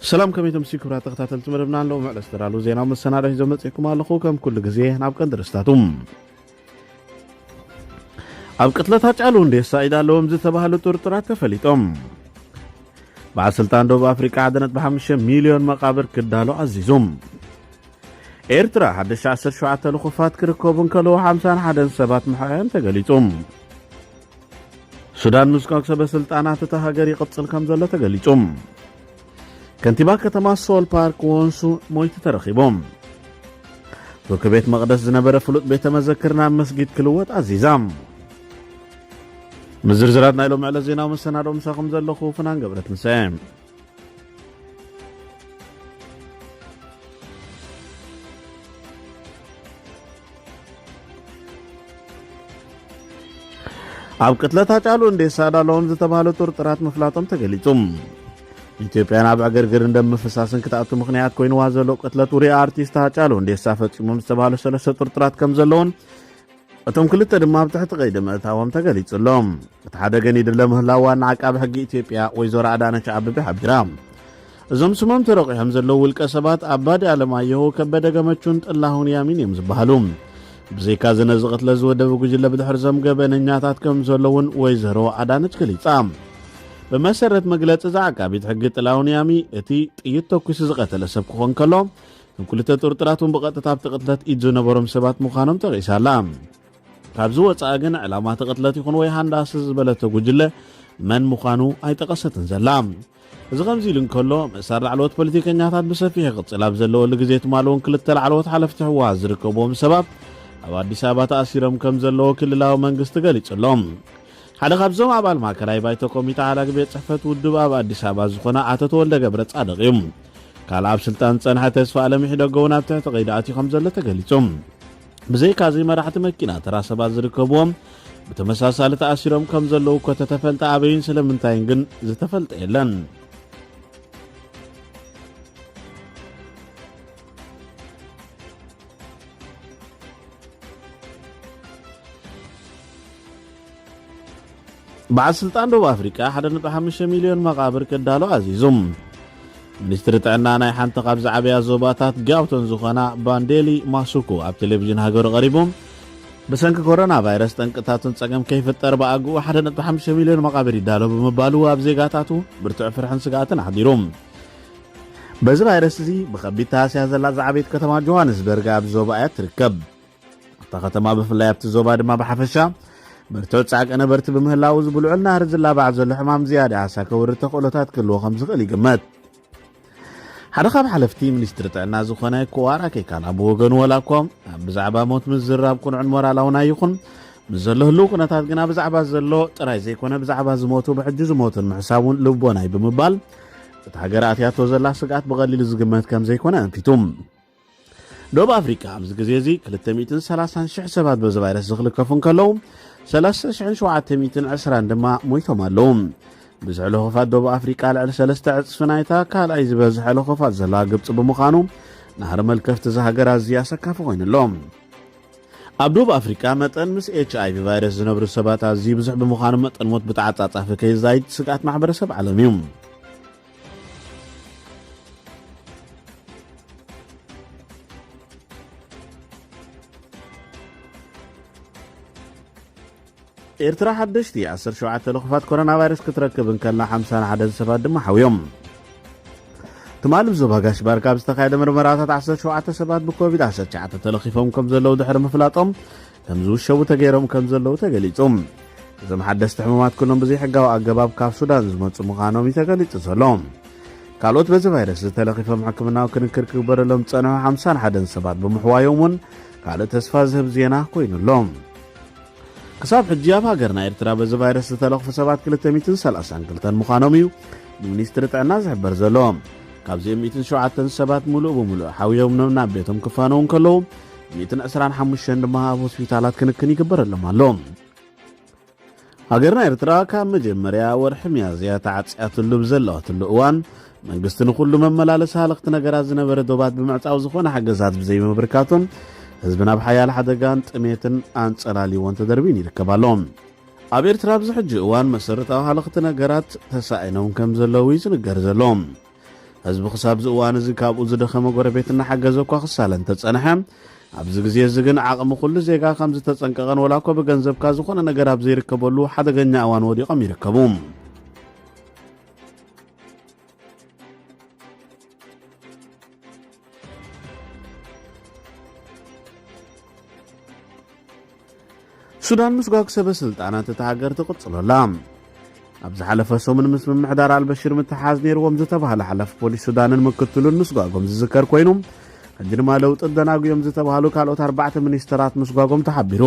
ሰላም፣ ከመይ ተምሲ ክብራት ተኸታተልቲ መደብና ኣለዉ። ምዕለስ ተዳሉ ዜና መሰናዶ ሒዞም መጺእኩም ኣለኹ። ከም ኩሉ ግዜ ናብ ቀንዲ ርእስታቱ። ኣብ ቅትለት ሃጫሉ ሁንዴሳ ኢድ ኣለዎም ዝተባህሉ ጥርጡራት ተፈሊጦም። በዓል ስልጣን ደቡብ ኣፍሪቃ ሓደ ነጥቢ ሓሙሽተ ሚልዮን መቓብር ክዳሎ ኣዚዙ። ኤርትራ ሓደሽተ ዓሰርተ ሸውዓተ ልኹፋት ክርከቡ እንከለዉ ሓምሳን ሓደን ሰባት ምሕያዮም ተገሊጹ። ሱዳን ምስጓግ ሰበ ስልጣናት እታ ሃገር ይቕጽል ከም ዘሎ ተገሊጹ። ከንቲባ ከተማ ሶል ፓርክ ወንሱ ሞይቱ ተረኺቡ። ቱርኪ ቤት መቕደስ ዝነበረ ፍሉጥ ቤተ መዘክር ናብ መስጊድ ክልወጥ ኣዚዛ። ምዝርዝራት ናይ ሎም ዕለት ዜናዊ መሰናዶ ምሳኹም ዘለኹ ፍናን ገብረት ምሰ። ኣብ ቅትለት ሃጫሉ ሁንዴሳ ኢድ ኣለዎም ዝተባህሉ ጥርጡራት ምፍላጦም ተገሊጹ። ኢትዮጵያ ናብ ዕግርግርን ደም ምፍሳስን ክትኣቱ ምኽንያት ኮይንዋ ዘሎ ቅትለት ውሩይ ኣርቲስት ሃጫሉ ሁንዴሳ ፈጺሞም ዝተባህሉ ሰለስተ ጥርጡራት ከም ዘለውን እቶም ክልተ ድማ ኣብ ትሕቲ ቀይዲ ምእታዎም ተገሊጹ ኣሎ። እቲ ሓደ ገን ይድለ ምህላው ዋና ዓቃቢ ሕጊ ኢትዮጵያ ወይዘሮ ኣዳነች ኣቤቤ ሓቢራ። እዞም ስሞም ተረቂሖም ዘለዉ ውልቀ ሰባት ኣባዲ ኣለማየሁ፣ ከበደ ገመቹን ጥላሁን ያሚን እዮም ዝበሃሉ። ብዘይካ እዚ ነዚ ቅትለት ዝወደበ ጉጅለ ብድሕሪ እዞም ገበነኛታት ከም ዘለውን ወይዘሮ ኣዳነች ገሊጻ። ብመሰረት መግለጺ እዛ ዓቃቢት ሕጊ ጥላሁን ያሚ፣ እቲ ጥይት ተኩሱ ዝቐተለ ሰብ ክኾን ከሎ፣ እቶም ክልተ ጥርጡራት እውን ብቐጥታ ኣብቲ ቅትለት ኢድ ዝነበሮም ሰባት ምዃኖም ጠቒሳ ኣላ። ካብዚ ወጻኢ ግን ዕላማ እቲ ቅትለት ይኹን ወይ ሃንዳሲ ዝበለቶ ጉጅለ መን ምዃኑ ኣይጠቐሰትን ዘላ። እዚ ከምዚ ኢሉ እንከሎ፣ ምእሳር ላዕለዎት ፖለቲከኛታት ብሰፊሕ ይቕጽል ኣብ ዘለወሉ ግዜ፣ ትማሊ እውን ክልተ ላዕለዎት ሓለፍቲ ህወሓት ዝርከብዎም ሰባት ኣብ ኣዲስ ኣበባ ተኣሲሮም ከም ዘለዉ ክልላዊ መንግስቲ ገሊጹ ኣሎ። ሓደ ካብዞም ኣባል ማእከላይ ባይቶ ኮሚተ ሓላጊ ቤት ጽሕፈት ውድብ ኣብ ኣዲስ ኣበባ ዝኾነ ኣቶ ተወልደ ገብረ ጻድቕ እዩ። ካልእ ኣብ ስልጣን ዝጸንሐ ተስፋ ኣለሚሒ ደገ እውን ኣብ ትሕቲ ቀይዲ ኣትዩ ከም ዘሎ ተገሊጹ። ብዘይካዚ መራሕቲ መኪና ተራ ሰባት ዝርከብዎም ብተመሳሳሊ ተኣሲሮም ከም ዘለዉ እኮ ተተፈልጠ ኣበይን ስለምንታይን ግን ዝተፈልጠ የለን። በዓል ስልጣን ደቡብ ኣፍሪቃ ሓደ ነጥቢ ሓሙሽተ ሚልዮን መቓብር ክዳሎ ኣዚዙ። ሚኒስትሪ ጥዕና ናይ ሓንቲ ካብ ዝዓበያ ዞባታት ጋውቶን ዝኾና ባንዴሊ ማሱኩ ኣብ ቴሌቪዥን ሃገሩ ቀሪቡ፣ ብሰንኪ ኮሮና ቫይረስ ጠንቅታቱን ጸገም ከይፍጠር ብኣግኡ ሓደ ነጥቢ ሓሙሽተ ሚልዮን መቓብር ይዳሎ ብምባሉ ኣብ ዜጋታቱ ብርቱዕ ፍርሕን ስግኣትን ኣሕዲሩ። በዚ ቫይረስ እዚ ብኸቢድ ተሃስያ ዘላ ዝዓበየት ከተማ ጆሃንስበርግ ኣብ ዞባ እያ ትርከብ። እታ ከተማ ብፍላይ ኣብቲ ዞባ ድማ ብሓፈሻ ብርቱዕ ጻዕቂ ነበርቲ ብምህላው፣ እዚ ብልዑል ናህሪ ዝላባዕ ዘሎ ሕማም ዝያዳ ሃሳ ከውርድ ተኽእሎታት ክህልዎ ከም ዝኽእል ይግመት። ሓደ ካብ ሓለፍቲ ሚኒስትሪ ጥዕና ዝኾነ ኩዋራ ኬካና ብወገኑ፣ ወላ እኳ ኣብ ብዛዕባ ሞት ምዝራብ ቅኑዕን ሞራላውን ኣይኹን፣ ምስ ዘሎ ህልው ኩነታት ግና ብዛዕባ ዘሎ ጥራይ ዘይኮነ ብዛዕባ ዝሞቱ ብሕጂ ዝሞቱን ምሕሳቡን ልቦናይ ብምባል፣ እታ ሃገር ኣትያቶ ዘላ ስግኣት ብቐሊሉ ዝግመት ከም ዘይኮነ ኣንፊቱ። ደቡብ ኣፍሪቃ ኣብዚ ግዜ እዚ ክልተ ሚእትን ሰላሳን ሽሕ ሰባት በዚ ቫይረስ ዝኽልከፉ እንከለዉ፣ ሰለስተ ሽሕን ሸውዓተ ሚእትን ዕስራን ድማ ሞይቶም ኣለዉ። ብዝሒ ለኾፋት ደቡብ ኣፍሪቃ ልዕሊ ሰለስተ ዕጽፊ ናይታ ካልኣይ ዝበዝሐ ለኾፋት ዘለዋ ግብጺ ብምዃኑ፣ ናህሪ መልከፍቲ እዛ ሃገር ኣዝዩ ኣሰካፊ ኮይኑ ኣሎ። ኣብ ደቡብ ኣፍሪቃ መጠን ምስ ኤች ኣይ ቪ ቫይረስ ዝነብሩ ሰባት ኣዝዩ ብዙሕ ብምዃኑ፣ መጠን ሞት ብተዓጻጻፊ ከይዛይድ ስግኣት ማሕበረሰብ ዓለም እዩ። ኤርትራ ሓደሽቲ ዓሰርተ ሸውዓተ ልኹፋት ኮሮና ቫይረስ ክትረክብ እንከላ፣ ሓምሳን ሓደን ሰባት ድማ ሓውዮም። ትማሊ ብዞባ ጋሽ ባርካ ኣብ ዝተኻየደ ምርመራታት ዓሰርተ ሸውዓተ ሰባት ብኮቪድ ዓሰርተ ትሽዓተ ተለኺፎም ከም ዘለዉ ድሕሪ ምፍላጦም፣ ከም ዝውሸቡ ተገይሮም ከም ዘለዉ ተገሊጹ። እዞም ሓደስቲ ሕሙማት ኩሎም ብዘይሕጋዊ ኣገባብ ካብ ሱዳን ዝመጹ ምዃኖም እዩ ተገሊጹ ዘሎ። ካልኦት በዚ ቫይረስ ዝተለኺፎም ሕክምናዊ ክንክር ክግበረሎም ዝጸንሑ ሓምሳን ሓደን ሰባት ብምሕዋዮም እውን ካልእ ተስፋ ዝህብ ዜና ኮይኑ ኣሎ። ክሳብ ሕጂ ኣብ ሃገርና ኤርትራ በዚ ቫይረስ ዝተለኽፉ ሰባት ክልተ ሚእትን ሰላሳን ክልተን ምዃኖም እዩ ብሚኒስትሪ ጥዕና ዝሕበር ዘሎ። ካብዚኦም ሚእትን ሸውዓተን ሰባት ሙሉእ ብሙሉእ ሓውዮም ናብ ቤቶም ክፋነዉ እንከለዉ፣ ሚእትን ዕስራን ሓሙሽተን ድማ ኣብ ሆስፒታላት ክንክን ይግበረሎም ኣሎ። ሃገርና ኤርትራ ካብ መጀመርያ ወርሒ ሚያዝያ ተዓጽያትሉ ብዘለዋትሉ እዋን፣ መንግስቲ ንኹሉ መመላለሲ ሃለኽቲ ነገራት ዝነበረ ዶባት ብምዕጻው ዝኾነ ሓገዛት ብዘይምብርካቱን፣ ህዝቢ ናብ ሓያል ሓደጋን ጥሜትን ኣንጸላልይዎን ተደርብዩን ይርከብ ኣሎ። ኣብ ኤርትራ ኣብዚ ሕጂ እዋን መሰረታዊ ሃለኽቲ ነገራት ተሳኢኖም ከም ዘለዉ እዩ ዝንገር ዘሎ። ህዝቢ ክሳብ ዝእዋን እዚ ካብኡ ዝደኸመ ጎረቤት እናሓገዘ እኳ ክሳለ እንተጸንሐ፣ ኣብዚ ግዜ እዚ ግን ዓቕሚ ኩሉ ዜጋ ከም ዝተጸንቀቐን ወላ እኮ ብገንዘብካ ዝኾነ ነገር ኣብ ዘይርከበሉ ሓደገኛ እዋን ወዲቖም ይርከቡ። ሱዳን ምስጓግ ሰበ ስልጣናት እታ ሃገር ትቕጽሎ ኣላ። ኣብ ዝሓለፈ ሰሙን ምስ ምምሕዳር ኣልበሽር ምትሓዝ ነይርዎም ዝተባህለ ሓላፊ ፖሊስ ሱዳንን ምክትሉን ምስጓጎም ዝዝከር ኮይኑ፣ ሕጂ ድማ ለውጢ ኣደናጉዮም ዝተባህሉ ካልኦት ኣርባዕተ ሚኒስተራት ምስጓጎም ተሓቢሩ።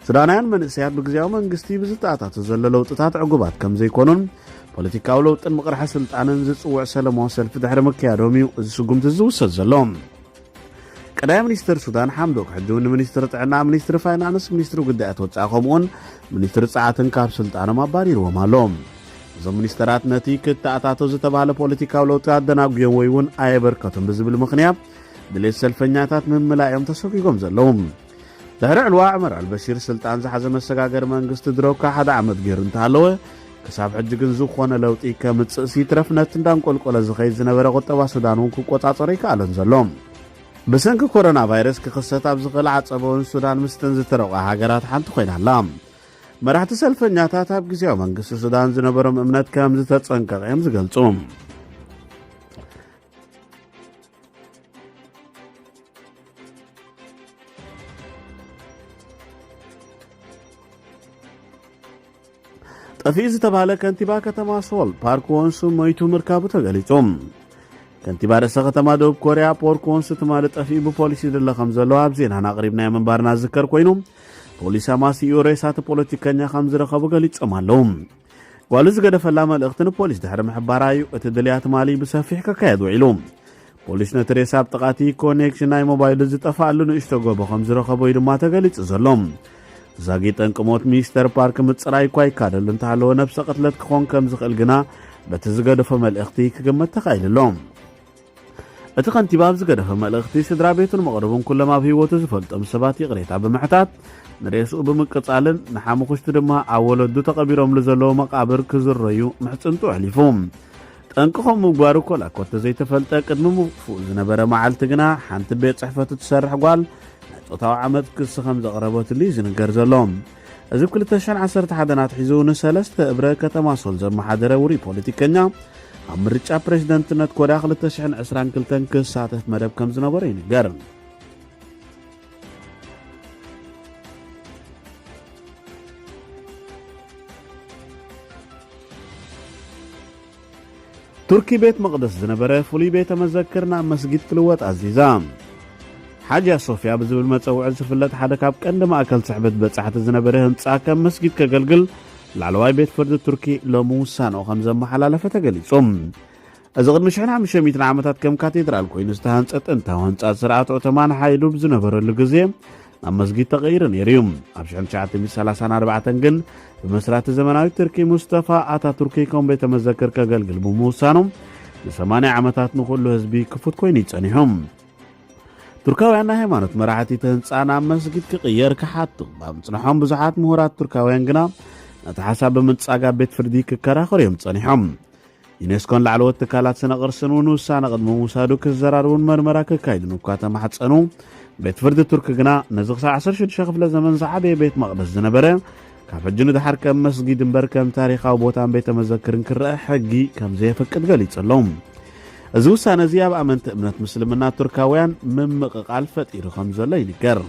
ሱዳናውያን መንእሰያት ብግዜያዊ መንግስቲ ብዝተኣታቶ ዘሎ ለውጥታት ዕጉባት ከም ዘይኮኑን ፖለቲካዊ ለውጥን ምቕርሐ ስልጣንን ዝጽውዕ ሰለማዊ ሰልፊ ድሕሪ ምክያዶም እዩ እዚ ስጉምቲ ዝውሰድ ዘሎ። ቀዳማይ ሚኒስተር ሱዳን ሓምዶክ ሕጂ እውን ንሚኒስትሪ ጥዕና፣ ሚኒስትሪ ፋይናንስ፣ ሚኒስትሪ ጉዳያት ወጻኢ ከምኡውን ሚኒስትሪ ጸዓትን ካብ ስልጣኖም ኣባሪርዎም ኣሎ። እዞም ሚኒስተራት ነቲ ክተኣታቶ ዝተባህለ ፖለቲካዊ ለውጢ ኣደናጉዮም ወይ እውን ኣየበርከቱን ብዝብል ምኽንያት ድሌት ሰልፈኛታት ምምላዮም ተሰጒጎም ዘለዉ። ድሕሪ ዕልዋ ዑመር ኣልበሺር ስልጣን ዝሓዘ መሰጋገሪ መንግስቲ ድሮ ካብ ሓደ ዓመት ገይሩ እንተሃለወ፣ ክሳብ ሕጂ ግን ዝኾነ ለውጢ ከምጽእሲ ይትረፍ ነቲ እንዳንቆልቆለ ዝኸይድ ዝነበረ ቁጠባ ሱዳን እውን ክቆጻጸሮ ይከኣለን ዘሎ። ብሰንኪ ኮሮና ቫይረስ ክኽሰት ኣብ ዝኽእል ዓጸቦ እውን ሱዳን ምስተን ዝተረቑ ሃገራት ሓንቲ ኮይና ኣላ። መራሕቲ ሰልፈኛታት ኣብ ግዜያዊ መንግስቲ ሱዳን ዝነበሮም እምነት ከም ዝተጸንቀቐ እዮም ዝገልጹ። ጠፊኡ ዝተባህለ ከንቲባ ከተማ ሶል ፓርክ ወንሱ ሞይቱ ምርካቡ ተገሊጹ። ከንቲባ ርእሰ ከተማ ደቡብ ኮርያ ፖርክ ወንሱ ትማሊ ጠፊኡ ብፖሊስ ይድለ ከም ዘሎ ኣብ ዜናና ኣቕሪብናዮ ምንባርና ዝዝከር ኮይኑ፣ ፖሊስ ኣማሲኡ ሬሳ እቲ ፖለቲከኛ ከም ዝረኸቡ ገሊጾም ኣለዉ። ጓሉ ዝገደፈላ መልእኽቲ ንፖሊስ ድሕሪ ምሕባራ እዩ እቲ ድልያ ትማሊ ብሰፊሕ ክካየድ ውዒሉ። ፖሊስ ነቲ ሬሳ ኣብ ጥቓ እቲ ኮኔክሽን ናይ ሞባይሉ ዝጠፍኣሉ ንእሽቶ ጎቦ ከም ዝረኸቦ እዩ ድማ ተገሊጹ ዘሎ። ዛጊ ጠንቂ ሞት ሚስተር ፓርክ ምጽራይ እኳ ይካደሉ እንተሃለወ፣ ነብሰ ቅትለት ክኾን ከም ዝኽእል ግና በቲ ዝገደፎ መልእኽቲ ክግመት ተኻኢሉ ኣሎ። እቲ ከንቲባ ኣብ ዝገደፈ መልእኽቲ፣ ስድራ ቤቱን መቕርቡን ኩሎም ኣብ ህይወቱ ዝፈልጦም ሰባት ይቕሬታ ብምሕታት፣ ንሬስኡ ብምቅጻልን ንሓሙኽሽቱ ድማ ኣብ ወለዱ ተቐቢሮምሉ ዘለዉ መቓብር ክዝረዩ ምሕጽንቱ ኣሕሊፉ። ጠንቂ ከም ምግባሩ ኮላ እኮ እንተዘይተፈልጠ፣ ቅድሚ ምጥፍኡ ዝነበረ መዓልቲ ግና ሓንቲ ቤት ጽሕፈቱ ትሰርሕ ጓል ናይ ጾታዊ ዓመጽ ክሲ ከም ዘቕረበትሉ እዩ ዝንገር ዘሎ። እዚ ብ ክልተ ሽሕን ዓሰርተ ሓደን ኣትሒዙ ንሰለስተ እብረ ከተማ ሶል ዘመሓደረ ውሩይ ፖለቲከኛ፣ ኣብ ምርጫ ፕሬዝደንትነት ኮርያ ክልተ ሽሕን ዕስራን ክልተን ክሳተፍ መደብ ከም ዝነበሮ ይንገር። ቱርኪ ቤት መቕደስ ዝነበረ ፍሉይ ቤተ መዘክር ናብ መስጊድ ክልወጥ ኣዚዛ። ሓጂያ ሶፊያ ብዝብል መጸውዒ ዝፍለጥ ሓደ ካብ ቀንዲ ማእከል ስሕበት በጻሕቲ ዝነበረ ህንጻ ከም መስጊድ ከገልግል ላዕለዋይ ቤት ፍርዲ ቱርኪ ሎሚ ውሳንኡ ከም ዘመሓላለፈ ተገሊጹ። እዚ ቅድሚ ሽሕን ሓሙሽተ ሚእትን ዓመታት ከም ካቴድራል ኮይኑ ዝተሃንጸ ጥንታዊ ህንጻ ስርዓት ኦቶማን ሓይሉ ብዝነበረሉ ግዜ ናብ መስጊድ ተቐይሩ ነይሩ እዩ። ኣብ ሽሕን ትሽዓተ ሚእትን ሰላሳን ኣርባዕተን ግን ብመስራቲ ዘመናዊ ቱርኪ ሙስተፋ ኣታቱርኪ ከም ቤተ መዘክር ከገልግል ብምውሳኑ ንሰማንያ ዓመታት ንኹሉ ህዝቢ ክፉት ኮይኑ እዩ ጸኒሑ። ቱርካውያን ናይ ሃይማኖት መራሕቲ እቲ ህንጻ ናብ መስጊድ ክቕየር ክሓቱ ኣብ ምጽንሖም፣ ብዙሓት ምሁራት ቱርካውያን ግና ነቲ ሓሳብ ብምንጻግ ኣብ ቤት ፍርዲ ክከራኸሩ እዮም ጸኒሖም። ዩኔስኮን ላዕለዎት ትካላት ስነ ቅርስን እውን ውሳነ ቅድሚ ምውሳዱ ክዘራረቡን መርመራ ክካይዱን እኳ ተማሕጸኑ፣ ቤት ፍርዲ ቱርኪ ግና ነዚ ክሳብ ዓሰርተ ሽዱሽተ ክፍለ ዘመን ዝዓበየ ቤት መቕደስ ዝነበረ፣ ካብ ሕጂ ንደሓር ከም መስጊድ እምበር ከም ታሪኻዊ ቦታን ቤተ መዘክርን ክረአ ሕጊ ከም ዘየፈቅድ ገሊጹ ኣሎ። እዚ ውሳነ እዚ ኣብ ኣመንቲ እምነት ምስልምና ቱርካውያን ምምቕቓል ፈጢሩ ከም ዘሎ ይንገር።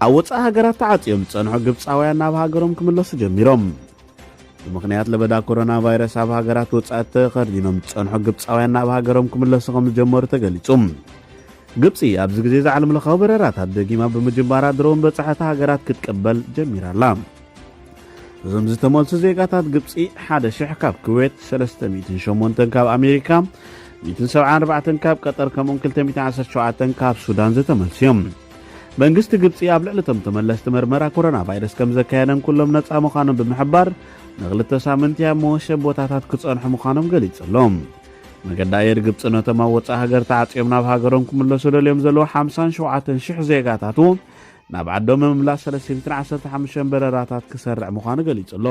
ኣብ ወጻኢ ሃገራት ተዓጽዮም ዝጸንሑ ግብጻውያን ናብ ሃገሮም ክምለሱ ጀሚሮም። ብምኽንያት ለበዳ ኮሮና ቫይረስ ኣብ ሃገራት ወጻኢ ተኸርዲኖም ዝጸንሑ ግብጻውያን ናብ ሃገሮም ክምለሱ ከም ዝጀመሩ ተገሊጹ። ግብጺ ኣብዚ ግዜ እዚ ዓለም ለኻዊ በረራታት ደጊማ ብምጅማራ ድሮን በጻሕቲ ሃገራት ክትቅበል ጀሚራ ኣላ። እዞም ዝተመልሱ ዜጋታት ግብጺ ሓደ ሽሕ ካብ ኩዌት፣ ሰለስተ ሚእትን ሸሞንተን ካብ ኣሜሪካ፣ ሚእትን ሰብዓን ኣርባዕተን ካብ ቀጠር ከምኡን ክልተ ሚእትን ዓሰርተ ሸውዓተን ካብ ሱዳን ዝተመልሱ እዮም። መንግስቲ ግብጺ ኣብ ልዕሊ እቶም ተመለስቲ መርመራ ኮሮና ቫይረስ ከም ዘካየደን ኩሎም ነጻ ምዃኖም ብምሕባር ንክልተ ሳምንቲ ኣብ መወሸቢ ቦታታት ክጸንሑ ምዃኖም ገሊጹ ኣሎ። መገዲ ኣየር ግብፂ ነቶም ኣብ ወፃኢ ሃገር ተዓፅዮም ናብ ሃገሮም ክምለሱ ደልዮም ዘለዉ ሓምሳን ሸውዓተን ሽሕ ዜጋታቱ ናብ ዓዶም ምምላስ ሰለስተ ሚእትን ዓሰርተ ሓሙሽተን በረራታት ክሰርዕ ምዃኑ ገሊጹ ኣሎ።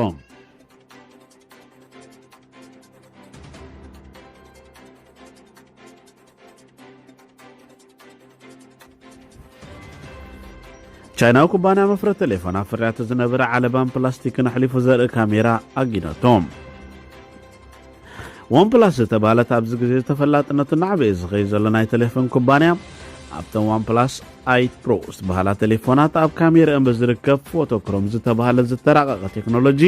ቻይናዊ ኩባንያ መፍረ ቴሌፎን ኣብ ፍርያቱ ዝነበረ ዓለባን ፕላስቲክን ኣሕሊፉ ዘርኢ ካሜራ ኣጊደቶ። ዋን ፕላስ ዝተባህለት ኣብዚ ግዜ ተፈላጥነቱ እናዓበየ ዝኸይድ ዘሎ ናይ ቴሌፎን ኩባንያ ኣብተን ዋን ፕላስ ኣይት ፕሮ ዝበሃላ ቴሌፎናት ኣብ ካሜራአን ብዝርከብ ፎቶክሮም ዝተባህለ ዝተራቐቐ ቴክኖሎጂ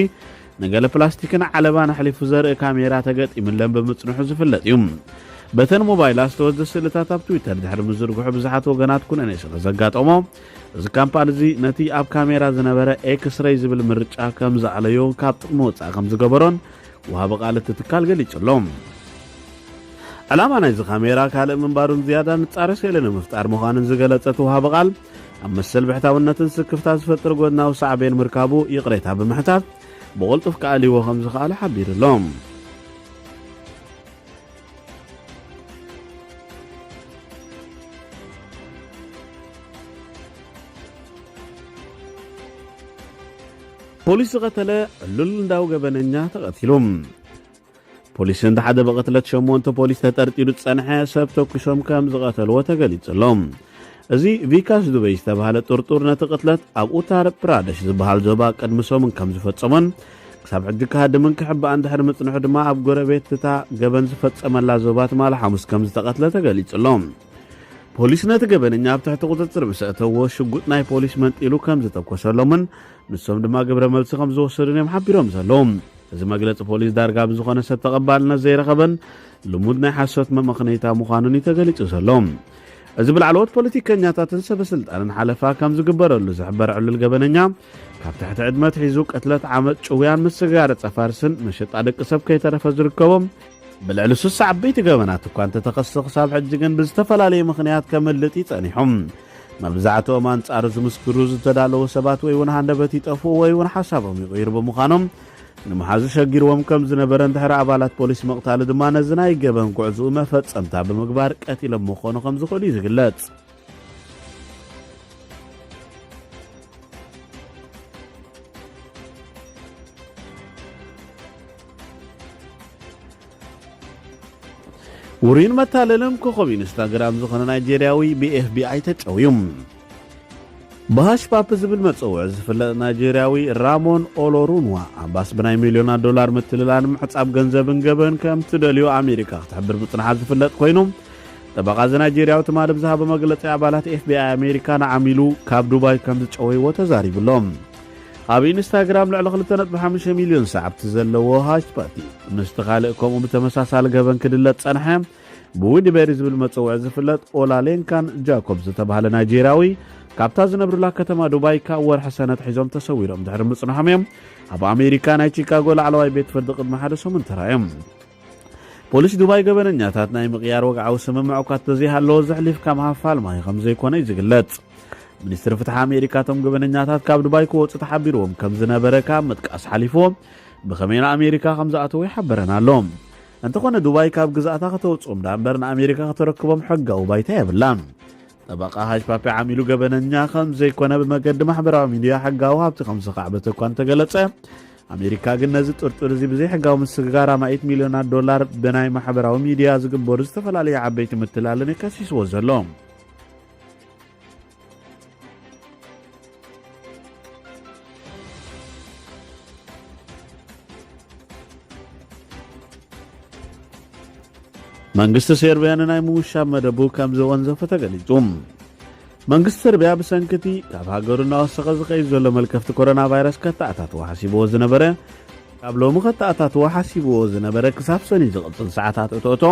ንገለ ፕላስቲክን ዓለባን ኣሕሊፉ ዘርኢ ካሜራ ተገጢምለን ብምጽንሑ ዝፍለጥ እዩ። በተን ሞባይላት ዝተወስደ ስእልታት ኣብ ትዊተር ድሕሪ ምዝርግሑ ብዙሓት ወገናት ኩነኔ ስለ ዘጋጠሞ፣ እዚ ካምፓኒ እዚ ነቲ ኣብ ካሜራ ዝነበረ ኤክስሬይ ዝብል ምርጫ ከም ዝኣለዮ ካብ ጥቕሚ ወጻኢ ከም ዝገበሮን ወሃቢ ቃል እቲ ትካል ገሊጹ ኣሎ። ዕላማ ናይዚ ካሜራ ካልእ ምንባሩን ዝያዳ ንጻረ ስእሊ ንምፍጣር ምዃኑን ዝገለጸ እቲ ወሃቢ ቃል፣ ኣብ መሰል ብሕታውነትን ስክፍታ ዝፈጥር ጎድናዊ ሳዕቤን ምርካቡ ይቕሬታ ብምሕታት፣ ብቕልጡፍ ክኣልይዎ ከም ዝኸኣሉ ሓቢሩ ኣሎ። ፖሊስ ዝቐተለ ዕሉል ህንዳዊ ገበነኛ ተቐቲሉ። ፖሊስ ህንዲ ሓደ ብቕትለት ሸሞንተ ፖሊስ ተጠርጢሩ ዝጸንሐ ሰብ ተኩሶም ከም ዝቐተልዎ ተገሊጹ ኣሎ። እዚ ቪካስ ዱበይ ዝተባህለ ጥርጡር ነቲ ቅትለት ኣብ ኡታር ፕራደሽ ዝበሃል ዞባ ቅድሚ ሰሙን ከም ዝፈጸሞን ክሳብ ሕጂ ክሃድምን ክሕባእን ድሕሪ ምጽንሑ ድማ ኣብ ጎረቤት እታ ገበን ዝፈጸመላ ዞባ ትማሊ ሓሙስ ከም ዝተቐትለ ተገሊጹ ኣሎ። ፖሊስ ነቲ ገበነኛ ኣብ ትሕቲ ቁጽጽር ምስ ኣእተዎ ሽጉጥ ናይ ፖሊስ መንጢሉ ከም ዝተኮሰሎምን ንሶም ድማ ግብረ መልሲ ከም ዝወሰዱን እዮም ሓቢሮም ዘለዉ። እዚ መግለጺ ፖሊስ ዳርጋ ብዝኾነ ሰብ ተቐባልነት ዘይረኸበን ልሙድ ናይ ሓሶት መመኽነይታ ምዃኑን እዩ ተገሊጹ ዘሎ። እዚ ብላዕለዎት ፖለቲከኛታትን ሰበ ስልጣንን ሓለፋ ከም ዝግበረሉ ዝሕበር ዕሉል ገበነኛ ካብ ትሕቲ ዕድመ ኣትሒዙ ቅትለት፣ ዓመጽ፣ ጭውያን ምስግጋር ዕጸ ፋርስን መሸጣ ደቂ ሰብ ከይተረፈ ዝርከቦም ብልዕሊ ስሳ ዓበይቲ ገበናት እኳ እንተተኸሰ ክሳብ ሕጂ ግን ብዝተፈላለየ ምኽንያት ከምልጥ እዩ ጸኒሑ። መብዛሕትኦም ኣንጻሩ ዝምስክሩ ዝተዳለዉ ሰባት ወይ እውን ሃንደበት ይጠፍኡ ወይ እውን ሓሳቦም ይቕይሩ ብምዃኖም ንምሓዙ ሸጊርዎም ከም ዝነበረ እንድሕሪ ኣባላት ፖሊስ ምቕታሉ ድማ ነዚ ናይ ገበን ጉዕዝኡ መፈጸምታ ብምግባር ቀቲሎም ምኾኑ ከም ዝኽእሉ እዩ ዝግለጽ። ውሩይን መታለልን ኮኸብ ኢንስታግራም ዝኾነ ናይጄርያዊ ብኤፍቢኣይ ተጨውዩ። ብሃሽ ፓፕ ዝብል መጸውዒ ዝፍለጥ ናይጄርያዊ ራሞን ኦሎሩንዋ ኣባስ ብናይ ሚልዮናት ዶላር ምትልላን ምሕጻብ ገንዘብን ገበን ከም ትደልዮ ኣሜሪካ ክትሕብር ምጽንሓ ዝፍለጥ ኮይኑ፣ ጠበቓ እዚ ናይጄርያዊ ትማሊ ብዝሃቦ መግለጺ ኣባላት ኤፍቢኣይ ኣሜሪካ ንዓሚሉ ካብ ዱባይ ከም ዝጨወይዎ ተዛሪቡ ኣሎ። ኣብ ኢንስታግራም ልዕሊ ክልተ ነጥቢ ሓሙሽተ ሚልዮን ሰዓብቲ ዘለዎ ሃሽ ፓቲ ምስቲ ካልእ ከምኡ ብተመሳሳሊ ገበን ክድለጥ ጸንሐ ብዊድበሪ ዝብል መጸውዒ ዝፍለጥ ኦላሌንካን ጃኮብ ዝተባህለ ናይጄርያዊ ካብታ ዝነብሩላ ከተማ ዱባይ ካብ ወርሒ ሰነ ኣትሒዞም ተሰዊሮም ድሕሪ ምጽንሖም እዮም ኣብ ኣሜሪካ ናይ ቺካጎ ላዕለዋይ ቤት ፍርዲ ቅድሚ ሓደ ሰሙን ተራእዮም። ፖሊስ ዱባይ ገበነኛታት ናይ ምቕያር ወግዓዊ ስምምዕ እኳ እንተዘይሃለዎ ዘሕሊፍካ ምሃብ ፋልማይ ከም ዘይኮነ እዩ ዝግለጽ። ሚኒስትሪ ፍትሒ ኣሜሪካ እቶም ገበነኛታት ካብ ዱባይ ክወጹ ተሓቢርዎም ከም ዝነበረ ካብ ምጥቃስ ሓሊፉ ብኸመይ ንኣሜሪካ ከም ዝኣተዉ ይሓበረና ኣሎ። እንተኾነ ዱባይ ካብ ግዛእታ ከተውጽኦም ደኣ እምበር ንኣሜሪካ ከተረክቦም ሕጋዊ ባይታ የብላን። ጠበቓ ሃጅ ፓፒ ዓሚሉ ገበነኛ ከም ዘይኮነ ብመገዲ ማሕበራዊ ሚድያ ሕጋዊ ሃብቲ ከም ዘኻዕበተ እኳ እንተገለጸ፣ ኣሜሪካ ግን ነዚ ጥርጡር እዚ ብዘይሕጋዊ ምስግጋር ኣማኢት ሚልዮናት ዶላር ብናይ ማሕበራዊ ሚድያ ዝግበሩ ዝተፈላለዩ ዓበይቲ ምትላልን እዩ ከሲስዎ ዘሎ። መንግስቲ ሴርቢያ ንናይ ምውሻብ መደቡ ከም ዘወንዘፈ ተገሊጹ። መንግስቲ ሰርቢያ ብሰንክቲ ካብ ሃገሩ እናወሰኸ ዝኸይድ ዘሎ መልከፍቲ ኮሮና ቫይረስ ከተኣታትዎ ሓሲብዎ ዝነበረ ካብ ሎሚ ከተኣታትዎ ሓሲብዎ ዝነበረ ክሳብ ሰኒ ዝቕጽል ሰዓታት እቶእቶ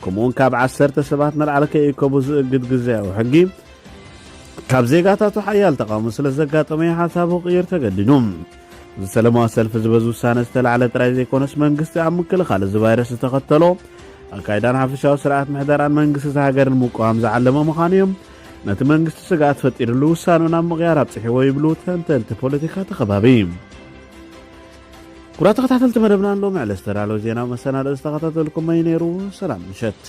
ከምኡውን ካብ ዓሰርተ ሰባት ንላዕሊ ከይእከቡ ዝእግድ ግዝያዊ ሕጊ ካብ ዜጋታቱ ሓያል ተቓውሞ ስለ ዘጋጠመ ሓሳቡ ክቕይር ተገዲዱ። እዚ ሰለማዊ ሰልፊ ዝበዝ ውሳነ ዝተላዕለ ጥራይ ዘይኮነስ መንግስቲ ኣብ ምክልኻል እዚ ቫይረስ ዝተኸተሎ ኣካይዳን ሓፈሻዊ ስርዓት ምሕደራን መንግስቲ እዛ ሃገርን ምቋም ዝዓለመ ምዃኑ እዮም ነቲ መንግስቲ ስግኣት ፈጢሩሉ ውሳኑ ናብ ምቕያር ኣብፅሕዎ ይብሉ ተንተንቲ ፖለቲካ ተኸባቢ። ክቡራት ተኸታተልቲ መደብና፣ ሎሚ ዕለት ዝተዳለወ ዜናዊ መሰናድኦ ዝተኸታተልኩሞ እዩ ነይሩ። ሰላም ምሸት።